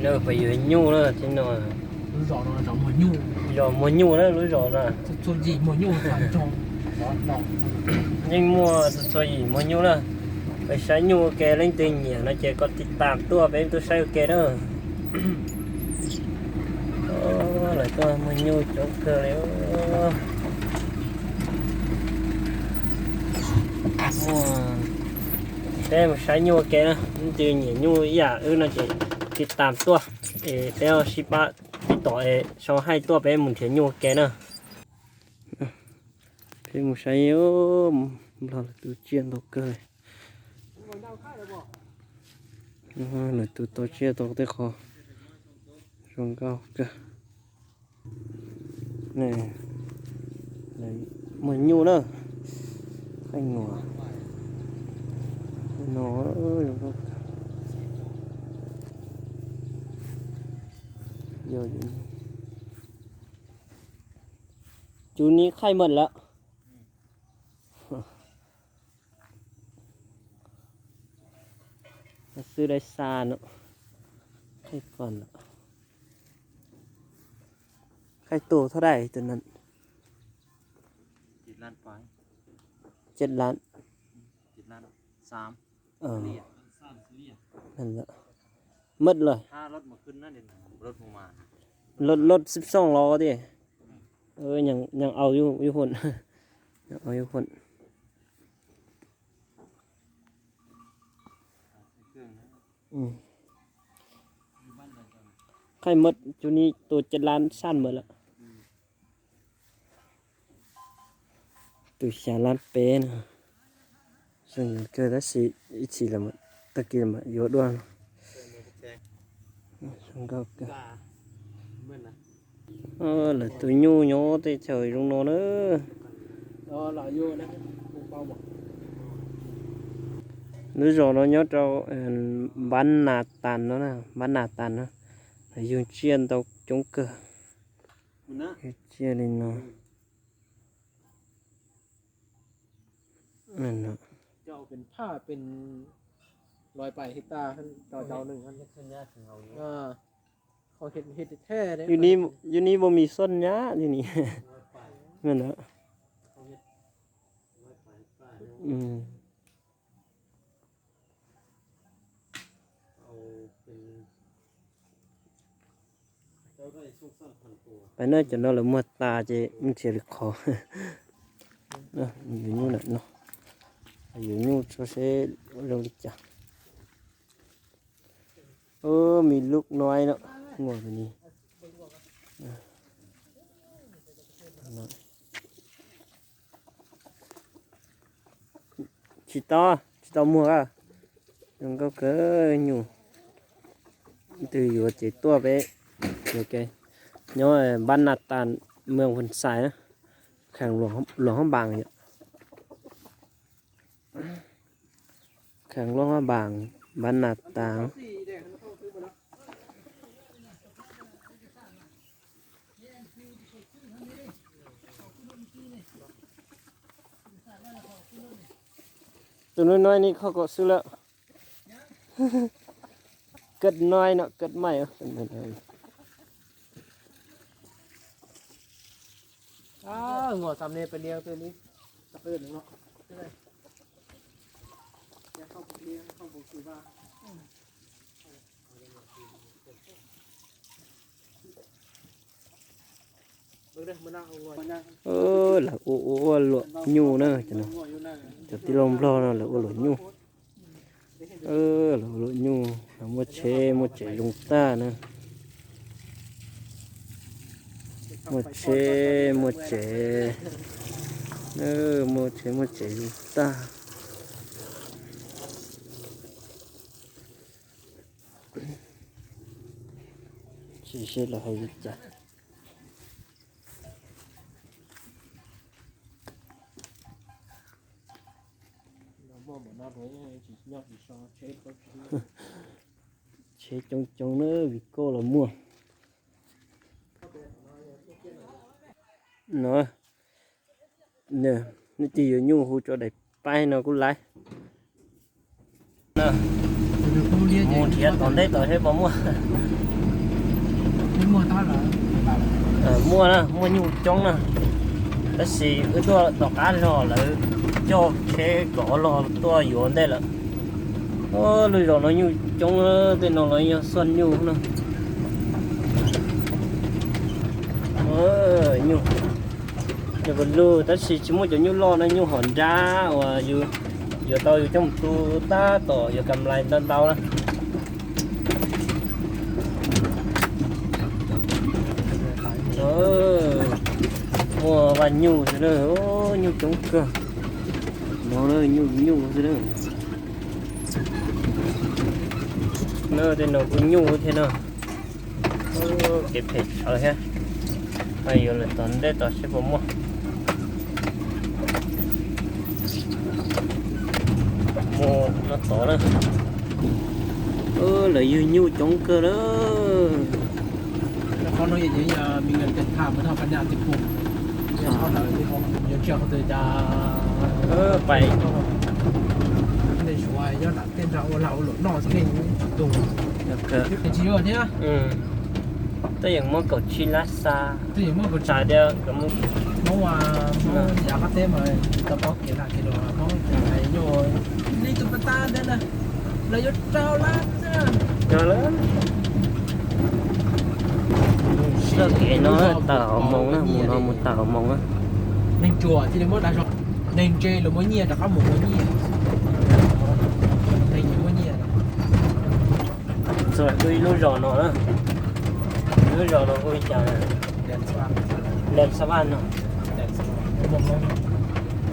Peb yuav nyuj na, tib no. Zos muag nyuj na, lub zos na. Yeej muaj txhua txhua yim muag nyuj na. Peb saib nyuj ua ke, leej twg nyiam no ces koj tiv tam tuaj peb tuaj saib ua ke na. Lawv tuaj muag nyuj coob kawg li. Peb mus saib nyuj ua ke na, leej twg nyiam nyuj ib yam wb no ces tiv tam tuaj, es peb sib pab tiv tauj es sau hais tuaj peb mus nrhiav nyuj ua ke na. Peb mus saib, Nplog lawv tu tsiaj ntau kawg li. Lawv tu tau tsiaj tau tej qho zoo nkauj kawg. Muag nyuj na, qhaij nguas no. Cov ni qhaij maj lawm. Xwb dai xa no, qhaij qos lawm. Qhaij tus thob dais tus no. Chết lắm. Maj lawm. Loj, loj xib xooj los tiag. Nyeem au yus hum. Qhaij maj cov ni tus caj lab saj maj lawm. Tus xya lab peb no. Zoo kawg tab sis ib chim tag kis mam yuav dua. Zoo nkauj kawg. Lawv tus nyuj nyob teb chaws zoo no na. Lub zos no nyob rau Npab Nas Tas no, Npab Nas Tas no. Lawv yug tsiaj ntau coob kawg. Yug tsiaj li no. Yus ni puas mis xoj nyab yus ni. Peb no cov no lawv muag tas ces nrhiav li qhov. Yuav nyuj lawm no, yuav nyuj tso seb zoo li cas. Ub, me lub no no, muag tus ni. Tsis tau, tsis tau muag. Zoo nkauj kawg nyuj. Twg yuav ces tuaj peb. Nyob Npab Nas Tas, mwm Vus Xais, kheem Luam Hab Npaas yom. Kheem Luam Hab Npaas, Npab Nas Tas. Tus no no ni kho kom xwb lawm. Kawt no no kawt maij. Lawv ua ua ua luam nyuj na, cov tij laug Nplog no lawv ua luam nyuj. Lawv ua luam nyuj, lawv muaj tsheb muaj tsev zoo tag na. Muaj tsheb muaj tsev, muaj tsheb muaj tsev zoo tag. Tsis seb lawv hais li cas. Tsheb coob coob na, vim koj los muaj. No, nej tig yuav nyuj hu rau daim paib no kuj laib. Mus nrhiav tom ntej tom seb puas muaj. Muaj na, muaj nyuj coob na, tab sis wb tuaj tom qab zog lawv coj tsheb kov los tuaj yuav ntej lawm. Lub zos no nyuj coob, tej no los yog xuaj nyuj na. Nyuj, nyuj lug tab sis tsis muaj cov nyuj loj no, nyuj hom nrab uas yus yuav tau yus coj mus tu tab tom yuav kam lais ntau ntau na. Muaj vaj nyuj xwb na, nyuj coob kawg. No nyuj nyuj xwb na. No tej no kuj nyuj thiab no. Kev phem tshawv thiab. Yuav lawm tom ntej tom seb puas muaj. Mus no tod na. Lawv yug nyuj coob kawg na. Qhov no yog, yog Mỹ Ngạn Cần Thả mới thôi, Cà Nhạn Tịch Phùng. Yog qhov ntawd, yog qhov ntawd, yog qhov ntawd, yog pais, yog tej nram ua lag ua luam noj, tej tus, tsis yuav thiab. Twb yeej muab kaum tsib lab xa, twb yeej muab kaum tsib tias Hmoob, Hmoob yav qab teb mas tsis tau paub kev lag kev luam Hmoob, nyuj li tus pas tas ntawd na, lawv yuav rau lab xwb. Txoj kev no tawm hauv moos na, mus no mus tawm hauv moos na. Neeg tsuas thiaj li muab dag zog, neeg ntse los muab nyiaj rov qab mus ua nyiaj. Neeg muab nyiaj. Txog kuj ib lub zos no na, lub zos no kuj li cas, Lem Xa Vaj no.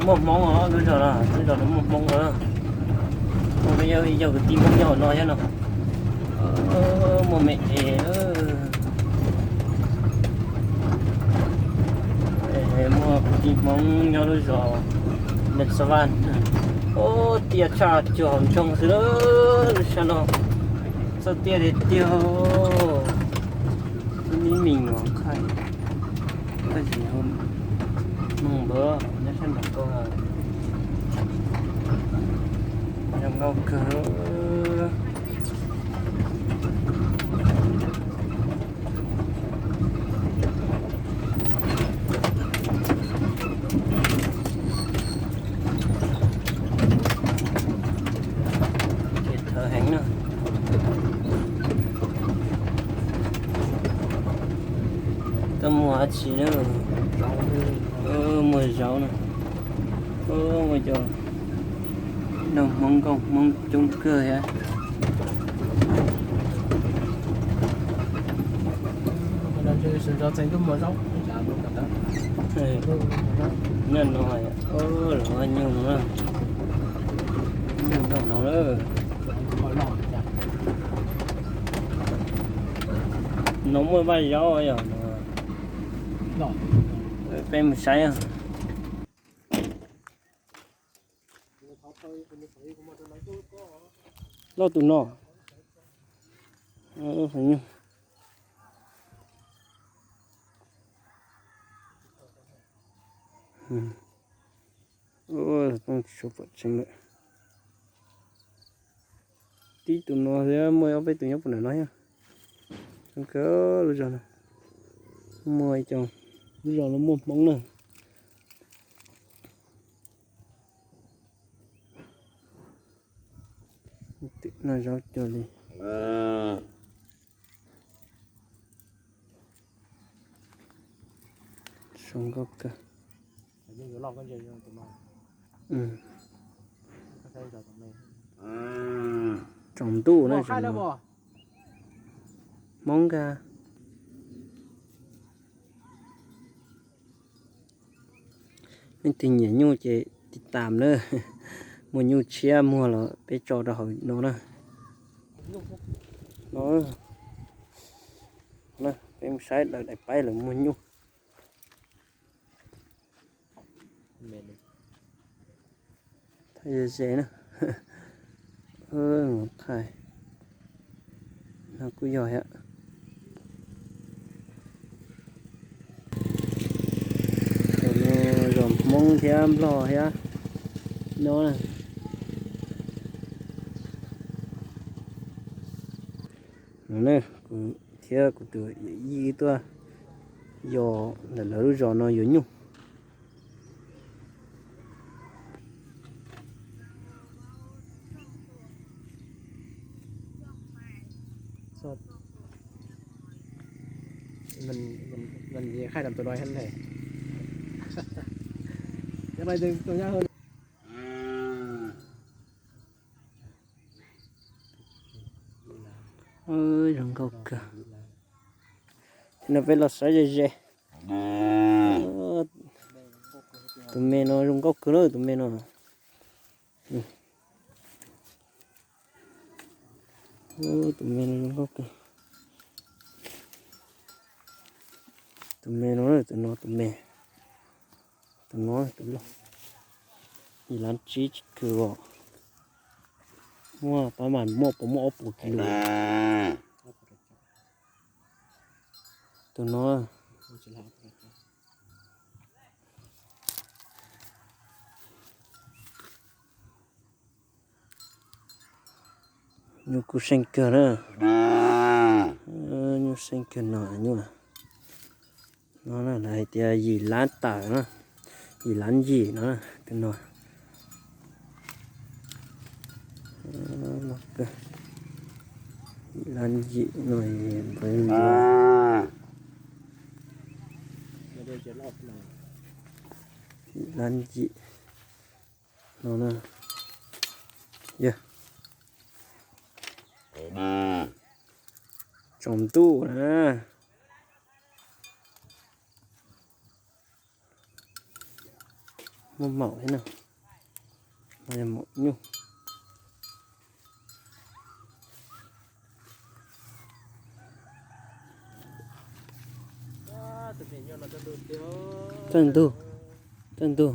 Muaj Hmoob os, lub zos no, lub zos no muaj Hmoob os. Muaj yog kwv tij Hmoob nyob hauv no thiab no. Muaj me es, muaj kwv tij Hmoob nyob lub zos Lem Xa Vaj. Ub, tiaj tshaj cuag hauv ntsoog xwb lub sab no. Txoj tiaj tiag tiag. Ib me me os, qhaj, qhaj zis, noog npawg nyob sab nraum ko, zoo nkauj kawg. Ces thawv heev na. Koj muag dab tsi na? Muag zaub na. Muaj cov, noog Hmoob, nkauj Hmoob coob kawg thiab. Nyob no, lawv nyuj no, nyuj nrog no lawm. No muaj vaj zaub yog no. Peb mus saib. Loj tus no. Tsis tshua pom tseeb lawm. Tib tus no thiab muaj ob peb tus nyob puag nram no thiab. Zoo kawg lub zos no. Muaj ib co, lub zos no muaj Hmoob na. Twm noj zaub cuag li. Zoo nkauj kawg. Tsaus ntuj na, Hmoob nkag. Leej twg nyiam nyuj ces tiv tam na. Muaj nyuj tshiab muag los peb tso rau hauv no na. No, peb mus saib daim paib lawv muag nyuj. Thaij ze ze na. Thaij no kuj yog thiab. Tam no zos Hmoob thiab Nplog thiab nyob na. Kuv Thiab kuv tus yij tuaj yos ntawm lawv lub zos no yuav nyuj. Zoo nkauj kawg. No peb los saib ze ze. Tus me no zoo nkauj kawg na, tus me no. Tus me no zoo nkauj kawg. Tus me no, tus no tus me. Tus no tus loj. Yim lab tsib tsis kawg os. Muaj pab mas muaj puas muaj ob puas kis lus. Tus no nyuj kuj seej kawg na. Nyuj seej kawg no nyuj. No na lawv hais tias yim lab tawm na, yim lab yim no, tus no. Yim lab yim no, yim lab yim no na. Yog tsaus ntuj na. Muaj maum thiab na, maum nyuj. Tawj ntug, tawj ntug.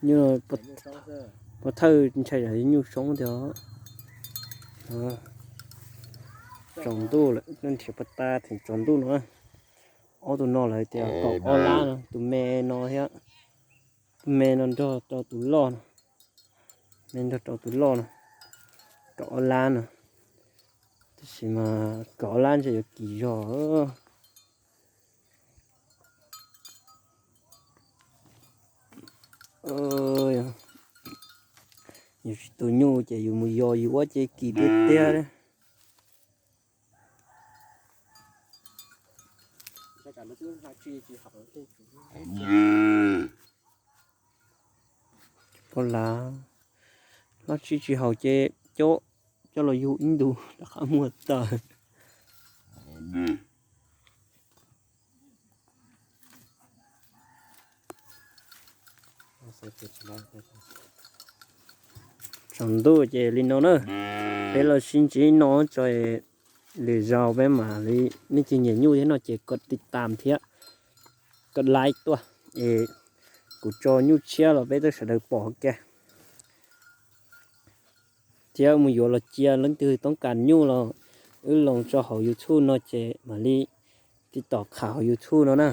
Nyuj, pov thawj ntshai yog nyuj soob tiag. Tsaus ntuj lawm, nrhiav pov tas theem tsaus ntuj no. Ob tug no lawv tias kaum ob lab no, tus me no thiab. Tus me no nrog rau tus loj no, me nrog rau tus loj no, kaum ob lab no. Tab sis mas kaum ob lab ntshe yuav kis zog. Yus tsis tu nyuj ces yus mus yos yus ua ces kis tiag tiag. Poj lav, lab tsib tsis haus ces coj, coj los yug ib ntus rov qab muag tawm. Tsaus ntuj ces li no na, peb los sib ntsib no tso, lwm zaus peb mam li, nej cov nyiam nyuj thiab no ces koj tiv tam thiab koj like tuaj es kuv tso nyuj tshiab los peb sawv daws pom ke. Thiab mus yuav los cia, leej twg toob kas nyuj los wb los tso hauv YouTube no ces mam li tiv tom qham hauv YouTube no na.